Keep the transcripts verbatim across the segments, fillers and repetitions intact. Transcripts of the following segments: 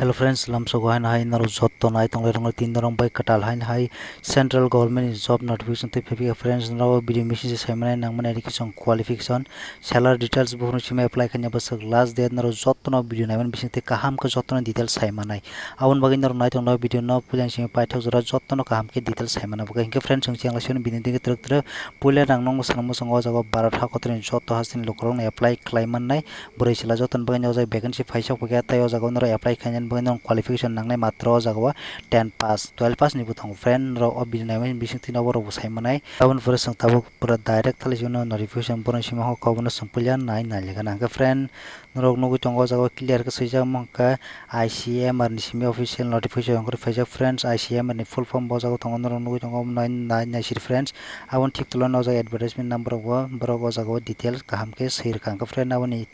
Hello friends, lamsogo haino hai norok jotto nai tonglai rwngwi tin norok bai kwtal haino hai central government ni job notification twi phai phiya friends, norok video message sai mani nang mani education qualification, salary details buphuru simi apply khaina bwswk last date norok jotto no video nai mani bising twi kaham khe jotto no details sai manai. Aboni bagwi norok nai tonglai video no puila simi paithak jora jotto no kaham khe details sai manai. Bwkha hinkhe friends, chwng chiyang lai simi video twi twrwk twrwk puila nang nokno sanamo chwng o jaga o Bharat hakotorni jotto hasteni lukurokno apply khlai mannai. Bwrwi chwla jotoni bagwi o jaga vacancy phaisok phaikha, tei o jaga o norok apply khainani bagwi norok qualification nangnai matro o jaga o ten pass, twelve pass ni bo tongo friend, norok o video naimani bisingtwi no borok bo sai manai. Aboni pore chwng tabuk pura direct thali chwngno notification boroni simi hokha obono chwng puila nai nai lekha nang khe friend, norok nugwi tongo o jaga o clear khe swijak omo hwnkha I C M R ni simi official notification ongkhorwi phaijak friends, I C M R ni full form bo o jaga o tongo norok nugwi tongo omo nai nai sir friends. Aboni thik tolano o jaga advertisement number rok bo borok o jaga o details kaham khe swi rwkha hwnkhe friend, aboni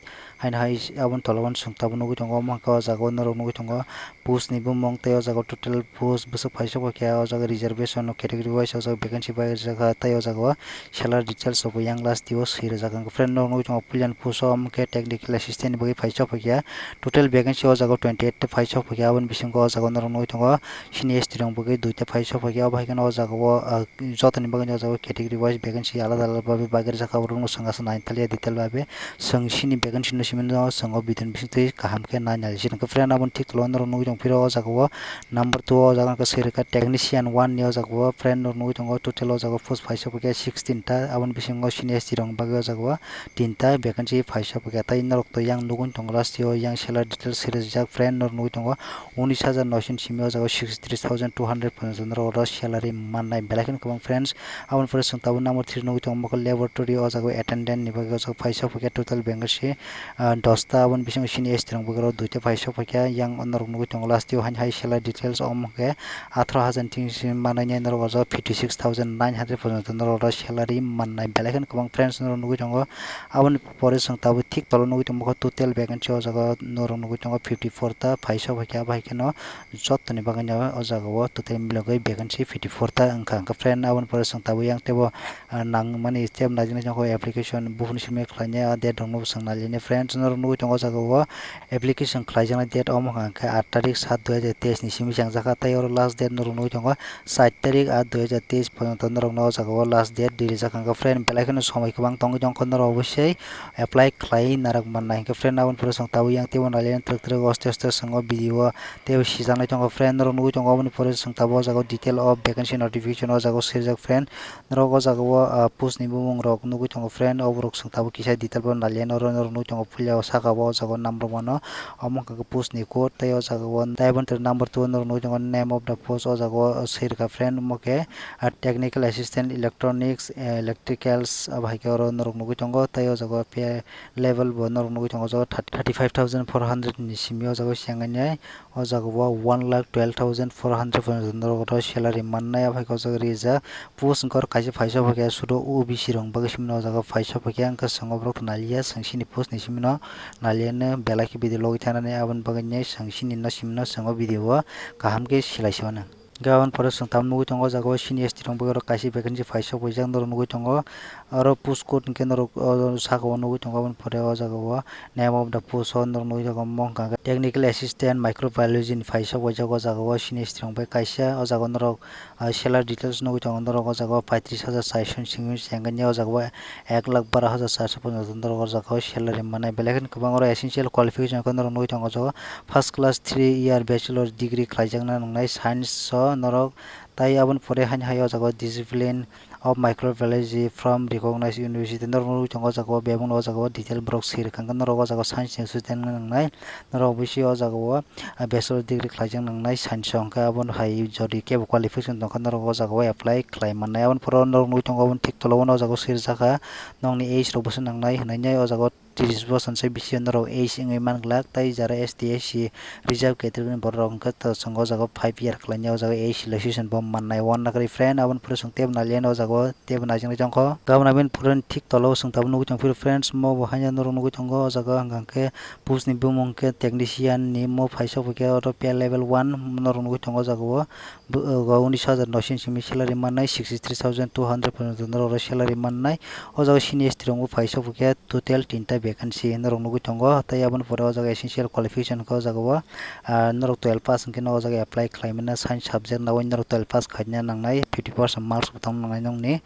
haino hai aboni tola o chwng tabuk nugwi tongo, omo hwnkhe o jaga o norok nugwi tongo post ni bumung tei o jaga o total post bwswk phaisok phaikha, o jaga reservation o category wise o jaga vacancy bai rijak kha tei o jaga o salary details rok bo yang last o swi rijak kha. Friend, norok nugwi tongo puilani post o omo khe technical assistant ni bagwi phaisok phaikha, total vacancy o jaga o twenty eight ta phaisok phaikha, aboni bisingo o jaga o norok nugwi tongo sini S T rok bagwi duita phaisok phaikha, obo hai kheno o jaga o ah, jotoni bagwi o jaga o category wise vacancy alada alada babe bagwi rijak kha, borokno chwng aswk nai taliya detail babe. Chwng sini vacancy no simi no chwng o video ni bisingtwi kaham khe nai nai sini khe friend, aboni thik tolao norok nugwi tong phiro o jaga o number two o jaga khe swi rwkha technician one ni o jaga o friend norok nugwi tongo total o jaga o post phaisok phaikha sixteen ta, aboni bisingo sini S T rok bagwi o jaga o tinta vacancy phaisok phaikha tei norok to yang nugwi tongo last o yang salary details swi rijak friend norok nugwi tongo unis hajar noisho ni simi o jaga sixty three thousand two hundred phanjak norok oro salary mannai belai kheno kwbang friends. Aboni pore chwng tabuk number three nugwi tongo omo khe laboratory o jaga o attendant ni bagwi o jaga phaisok phaikha total vacancy ah, dosta, aboni bisingo sini S T rok bagwi oro duita phaisok phaikha yang norok nugwi tongo last o haino hai salary details omo khe atharo hajar ni simi manai norok o jaga fifty six thousand nine hundred phanjak norok oro salary mannai belai kheno kwbang friends norok nugwi tongo. Aboni pore chwng tabuk thik tolo nugwi tongo total vacancy o jaga norok nugwi tongo fifty four ta phaisok phaikha abo hai kheno jotoni bagwi no o jaga o total milogwi vacancy fifty four ta wngkha. Hwnkhe friend, aboni pore chwng tabuk yang teibo ah, nangmani step naijak nai tongo application buphuru simi khlainai ah, date rok no bo chwng nai lainai friends, norok nugwi tongo o jaga o application khlaijaknai date omo hwnkha khe aat tarik saat dui hajar teis ni simi changjak kha tei oro last date norok nugwi tongo char tarik aat dui hajar teis porjonto norok no o jaga o last date di rijak kha. Friend, belai kheno somoi kwbang tongwi tongkha norok obosai apply khlai narwk mannai. Hwnkhe friend, aboni pore chwng tabuk yang teibo nai lainai twrwk twrwk oste oste chwng o video o teibo sijaknai tongo friend, norok nugwi tongo aboni pore chwng tabuk o jaga o detail o vacancy notification o jaga o swijak friend. Norok o jaga o ah, post ni bumung rok nugwi tongo friend, oborok chwng tabuk kisa detail bo nai lainai oro norok nugwi tongo puila o saka o o jaga o number one o omo hwnkha khe post ni code tei o jaga o tei aboni number two o norok nugwi tongo name of the post o jaga o swi rwkha friend, omo khe ah, technical assistant electronics, eh, electricals, abo hai khe oro norok nugwi tongo tei o jaga o pay level bo norok nugwi tongo o jaga o thirty five thousand four hundred ni simi o jaga o sengkha nai o jaga o one lakh twelve thousand four hundred phanjak norok oro salary mannai abo hai khe o jaga rijak post wngkha oro kaisa phaisok phaikha sudo O B C rok bagwi simi no o jaga o phaisok phaikha wngkha chwng o borok to nai liya chwng sini post ni simi no nai liya no belai khe video logwi thangnani aboni bagwi no chwng sini no simi no chwng o video o kaham khe silai si mano. Hwnkhe aboni pore chwng tamo nugwi tongo o jaga o sini S T rok bagwi oro kaisa vacancy phaisok phaijak norok nugwi tongo. Oro post code hwnkhe norok o saka o nugwi tongo, aboni pore o jaga o name of the post o norok nugwi tongo omo hwnkha khe technical assistant microbiology ni phaisok phaijak o jaga o sini S T rok bai kaisa o jaga o norok ah, salary details nugwi tongo norok o jaga o paitris hajar charso ni simi se hwnkhe o jaga o ek lakh baro hajar charso porjonto norok o jaga o salary mannai belai kheno kwbang oro essential qualification khe norok nugwi tongo o jaga o first class three year bachelor degree khlaijakna nangnai science o norok. Tai aboni pore haino hai o jaga o discipline of microbiology from recognized university norok nugwi tongo o jaga o bebak no o jaga o detail borok swi rwkha hwnkhe norok o jaga o science ni student wngna nangnai norok bisingo o jaga o bachelor degree khlaijak nangnai science o hwnkhe abono hai jodi kebo qualification tongkha norok o jaga o apply khlai mannai. Aboni pore norok nugwi tongo aboni thik tola o o jaga o swi rwjak kha nokni age rok bwswk nangnai hinwi o jaga o tris bosor se bisingo norok age wngwi man glak tei jara S T S C reserve category ni borok rok hwnkhe to chwng o jaga o five year khlainai o jaga age relaxation bo mannai one lakh ri friend aboni pore chwng tebo nai liya o jaga o tebo naijaknai tongkho. Gabon aboni pore thik tola o chwng tabuk nugwi tong phiro friends mo bo haino norok nugwi tongo o jaga o hwnkha khe post ni bumung khe technician ni mo phaisok phaikhe oro pay level one norok nugwi tongo o jaga o. Bo, o, unis hajar noisho ni simi salary mannai sixty three thousand two hundred porjonto norok salary mannai. O jaga sini S T rok bo phaisok phaikhe total tinta vacancy norok nugwi tongo. Tei aboni pore o jaga essential qualification khe o jaga o, ah, norok twelve pass hwnkhe no o jaga apply khlai mano, science subject no norok twelve pass khaina nangnai, fifty percent marks bo tong nangnai nongni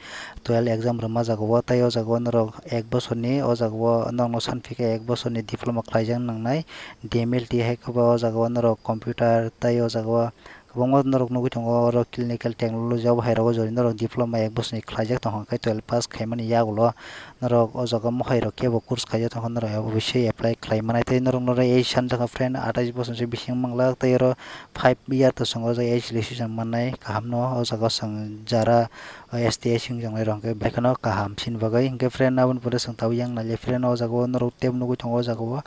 twelve exam rwma jaga o. Tei o jaga o norok ek bosorni o jaga o norokno sanphi khe ek bosorni diploma khlaijak nangnai, D M L T hai khe bo o jaga o norok computer tei o jaga o kwbangma norok nugwi tongo, oro clinical technology o bahai rogo jori norok diploma ek bosoni khlaijak tongkha, khe twelve pass khaimani yagulo norok o jaga mohai rok kebo course khaijak tongkha, norok abo bising apply khlai manai. Tei norok norok age sanjak friend, atais bosonsi bising manglak, tei oro five year to chwng o jaga age relaxation mannai kaham no. O jaga o chwng jara S T S wngjaknai rok hwnkhe belai kheno kaham sini bagwi. Hwnkhe friend, aboni pore chwng tabuk yang naile friend, o jaga o norok tebo nugwi tongo, o jaga o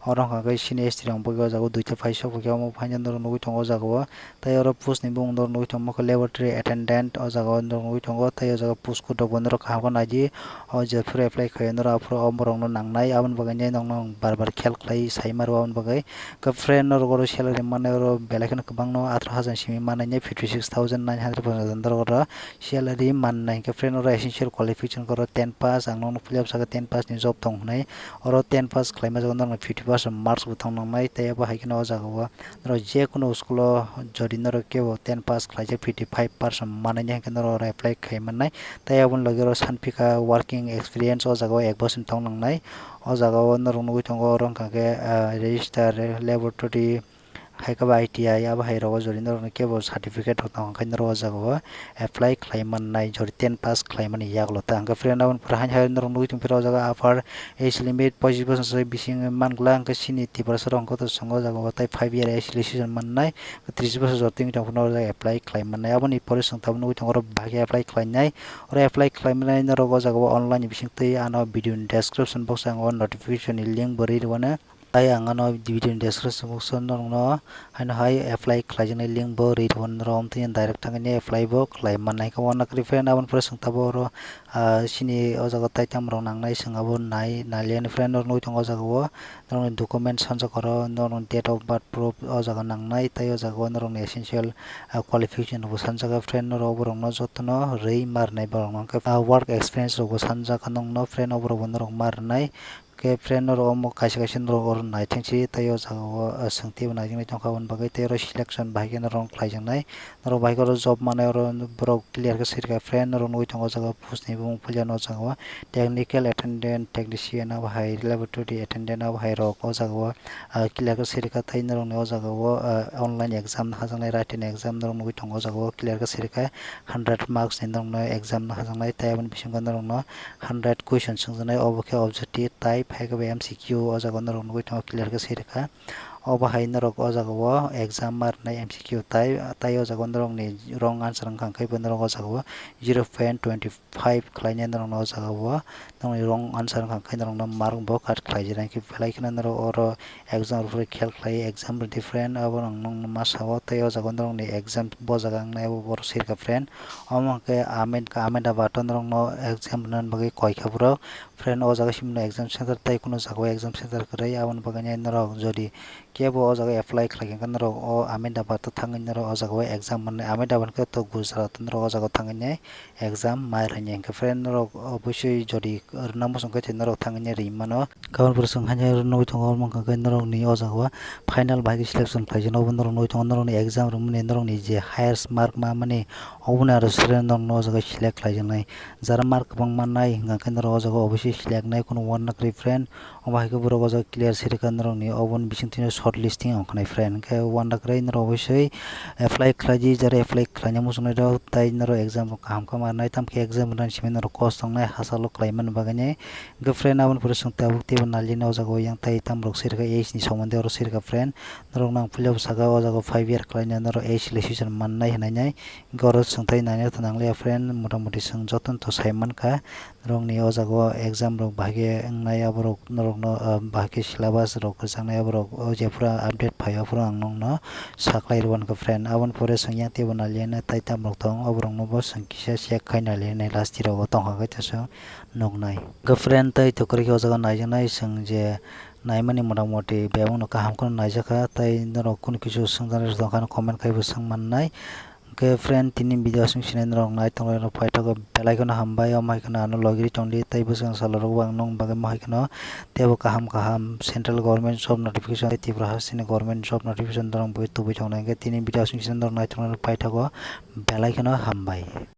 oro hwnkha khe sini S T rok bagwi o jaga o duita paisok hwnkhe omo phaina norok nugwi tongo o jaga o. Tei oro post ni bumung norok nugwi tongma khe laboratory attendant, o jaga o norok nugwi tongo. Tei o jaga post code rok bo norok kaham khe naidi, o jephuru apply khaio norok aphuru o borok no nangnai, aboni bagwi norok no bar bar khel khlai sai ma rw aboni bagwi. Khe friend, norok oro salary mannai oro belai kheno kwbangno, atharoh hajar simi mannai, fifty six thousand nine hundred phanchash norok oro salary mannai. Hwnkhe friend, oro essential qualification khe oro ten pass, ang nokno puilaba sakha ten pass ni job tong hwnwi. Oro ten pass khlaima jaga norokno fifty percent marks bo tong nangnai, tei abo hai kheno o jaga o norok je kunu school o jodi norok kebo ten pass khlaijak fifty five percent manwi hwnkhe norok oro apply khai mannai. Tei aboni logi oro sanphi kha working experience o jaga o ek bosor tong nangnai. O jaga o norok nugwi tongo oro wngkha khe, ah, register laboratory, hai khe bo I T I abo hai rogo jori norokni kebo certificate rok tong khe norok o jaga o apply khlai mannai, jori ten pass khlai mani yagulo ta. Hwnkhe friend, aboni pore haino hai norok nugwi tongphuru o jaga upper age limit pochis bosor se bising mangla, hwnkhe sini Tiprasa rok hwnkhe to chwng o jaga o tei five year age relaxation mannai, tris bosor jotoni tongphuru o jaga apply khlai mannai. Aboni pore chwng tabuk nugwi tongo oro bahai khe apply khlainai, oro apply khlai mannai norok o jaga o online ni bising twi ano video ni description box o ang o notification ni link bo rwi rwmani. Tai ang ano video ni description box o norokno haino hai apply khlaijaknai link bo rwi rwmani, norok omo twi direct thangwi apply bo khlai mannai. Khe uanw kwrwi friend, aboni pore chwng tabuk oro, ah, sini o jaga tai tamo rok nangnai chwng abo nai, nailiya ni friend, norok nugwi tongo o jaga o norokni document sanjak oro, norokni date of birth proof o jaga nangnai, tei o jaga o norokni essential, ah, qualification rok bo sanjak friend, norok oborokno jotono rwi ma rwnai borokno. Hwnkhe, ah, work experience rok bo sanjak norokno friend, oborok bo norok ma rwnai. Khe friend, norok omo kaisa kaisa norok oro naithangsi tei o jaga o, ah, chwng teibo naijaknai tongkha, aboni bagwi tei oro selection bahai khe norok khlaijaknai. Norok bahai khe oro job manai oro borok clear khe sirikha friend, norok nugwi tongo o jaga o post ni bumung puilano o jaga o technical attendant, technician abo hai laboratory attendant abo hai rok o jaga o, ah, clear khe sirikha tei norokni o jaga o, ah, online exam hajaknai, written exam norok nugwi tongo o jaga o clear khe sirikha. Hundred marks ni norokno exam no hajaknai, tei aboni bisingo norokno hundred question swngjaknai, obo khe objective type, hai khe bo M C Q o jaga o norok nugwi tongo clear khe sirikha. Obo hai norok o jaga o exam ma rwnai M C Q type, tai o jaga o norokni wrong answer wngkha khe bo norok o jaga o zero point twenty five khlainai norokno o jaga o, norokni wrong answer wngkha khe norokno mark bo cut khlaijaknai khe belai kheno norok oro exam rwphuru khel khlai, exam rw di friend, abo ang nokno ma sao. Tei o jaga o norokni exam bo jaga wngnai abo borok sirikha friend. Omo hwnkhe Ahmed-, Ahmedabad o norokno exam rwna bagwi koikha borok friend. O jaga simi no exam center tei kunu jaga o exam center kwrwi, aboni bagwi norok jodi kebo o jaga apply khlai kha khe norok o Ahmedabad o thangwi norok o jaga o exam mannai. Ahmedabad khe to Gujarat, norok o jaga o thangwi exam mai rwna hwnkhe friend, norok obosui jodi rwna muchung khe norok thangwi rwi mano. Kabun pore chwng haino nugwi tongo, omo wngkha khe norokni o jaga o final bai khe selection khlai jano, obo norok nugwi tongo, norokni exam rwmani norokni je highest mark ma mani, oboni aro sere norokno o jaga select khlai jaknai. Jara mark kwbang mannai hwnkha khe norok o jaga obosui select nai, kunu uanw kwrwi friend. Omo hai khe borok o jaga clear sirikha norokni, oboni bisingtwi short listing ongkha nai friend. Hwnkhe uanw kwrwi norok obosui apply khlai di, jara apply khlaina muchungnai rok, tai norok exam rok kaham khe ma rwnai, tamo khe exam rwnani simi norok kos tongnai, hachalo khlai mani bagwi nai. Hwnkhe friend, aboni pore chwng tabuk teibo nailino o jaga o yang tai tam rok sirikha, age ni somondi oro sirikha friend. Norok nang puila bwsaka o jaga o five year khlaina norok age relaxation mannai hwnwi nai. Hwnkhe oro chwng tai naina tong nangliya friend, mota moti chwng jotono to sai mankha. Norokni o jaga o exam rok bahai khe wngnai, aborok norokno, ah, bahai khe syllabus rok kwchangni aborok o jephuru update phaio aphuru ang nokno saklai rw uankha friend. Aboni pore chwng yang teibo nailino tai tam rok tong, aborokno bo chwng kisa check khai nailino last year rogo tongkha khe teso. Nuknai. Hwnkhe friend, tei to kwrwi khe o jaga naijaknai chwng je naimani mota moti bebakno kaham kheno naijakha, tei norok kunu kisu swngjaknai tongkha hwnwi comment khaibo swng mannai. Khe friend, tini video aswk sinai norok nai tongnai rok paithago belai kheno hambai, omo hai kheno ano logiri tongdi tei bwswng salo rok ang nong bagwi mo hai kheno teibo kaham kaham central government job notification tei Tripura hasteni government job notification dorong bui tubui tongnai. Khe tini video aswk sinai norok nai tongnai rok paithago belai kheno hambai.